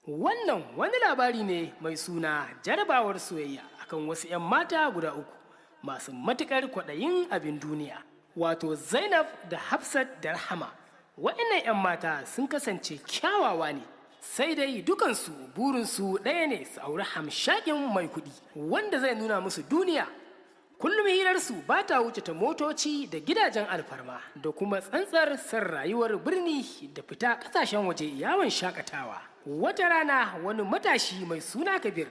Wannan wani labari ne mai suna Jarabawar Soyayya akan wasu 'yan mata guda uku masu matuƙar kwaɗayin abin duniya, wato Zainab da Hafsat da Rahama. Waɗannan 'yan mata sun kasance kyawawa ne, sai dai dukansu burinsu ɗaya ne, su auri hamshakin mai kuɗi wanda zai nuna musu duniya. Kullum hirarsu ba ta wuce ta motoci da gidajen alfarma da kuma tsantsar san rayuwar birni da fita ƙasashen waje yawon shakatawa. Wata rana wani matashi mai suna Kabir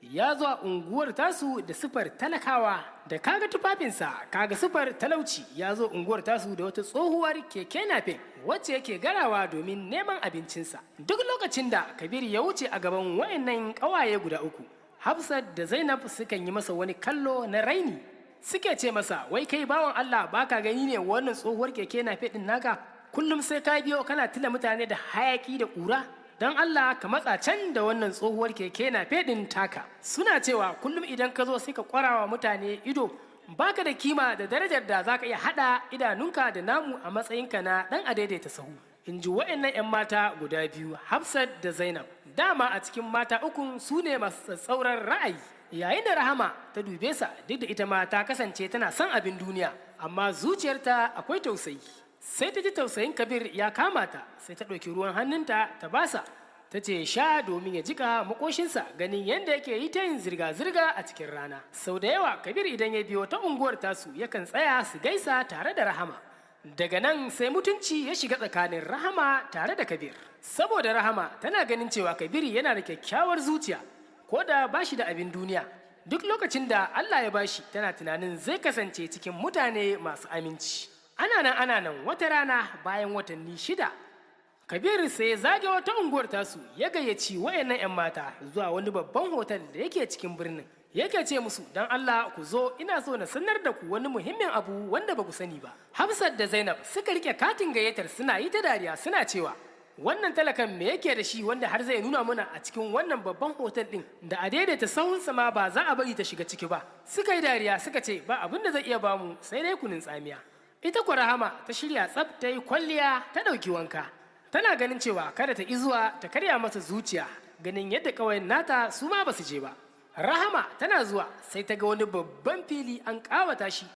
ya zo a unguwar tasu da sifar talakawa, da kaga tufafinsa kaga sifar talauci. Ya zo unguwar tasu da wata tsohuwar keke napep wacce yake garawa domin neman abincinsa. Duk lokacin da Kabir ya wuce a gaban wayannan ƙawaye guda uku, Hafsat da Zainab sukan yi masa wani kallo na raini. Suke ce masa, "Wai kai bawan Allah, baka gani ne wannan tsohuwar keke napep din naka kullum sai ka biyo kana tila mutane da hayaki da ƙura? Don Allah ka matsa can da wannan tsohuwar keke napep din taka." Suna cewa, "Kullum idan ka zo sai ka kwarawa mutane ido, baka da kima da darajar da zaka iya hada idanunka da namu a matsayinka na dan adaidaita sahu," in ji wa'annan 'yan mata guda biyu, Hafsat da Zainab. Dama a cikin mata ukun su ne masu tsatsauran ra'ayi. Yayin da Rahama ta dube sa, duk da ita ma ta kasance tana son abin duniya, amma zuciyarta akwai tausayi, sai ta ji tausayin Kabir ya kama ta, sai ta ɗauki ruwan hannunta ta basa, ta ce sha domin ya jika makoshinsa, ganin yadda yake yi ta yin zirga-zirga a cikin rana. Sau da yawa Kabir idan ya biyo ta unguwar tasu yakan tsaya su gaisa tare da Rahama. Daga nan sai mutunci ya shiga tsakanin Rahama tare da Kabir, saboda Rahama tana ganin cewa Kabir yana da kyakkyawar zuciya ko da ba shi da abin duniya. Duk lokacin da Allah ya bashi, tana tunanin zai kasance cikin mutane masu aminci. Ana nan ana nan, wata rana bayan watanni 6, Kabir sai ya zage wata unguwar tasu, ya gayyaci wayannan 'yan mata zuwa wani babban hotel da yake cikin birnin. Yake ce musu, "Don Allah ku zo, ina so na sanar da ku wani muhimmin abu wanda ba ku sani ba." Hafsat da Zainab suka rike katin gayyatar suna yi ta dariya, suna cewa, "Wannan talakan me yake da shi wanda har zai nuna mana a cikin wannan babban hotel din da a daidaita sahun ma ba za a bari ta shiga ciki ba?" Suka yi dariya suka ce, "Ba abin da zai iya bamu sai dai kunun tsamiya." Ita kwa Rahama ta shirya tsaf, ta yi kwalliya, ta ɗauki wanka. Tana ganin cewa kada ta izuwa ta karya masa zuciya, ganin yadda ƙawayen nata su ma ba su je ba. Rahama tana zuwa sai ta ga wani babban fili an ƙawata shi.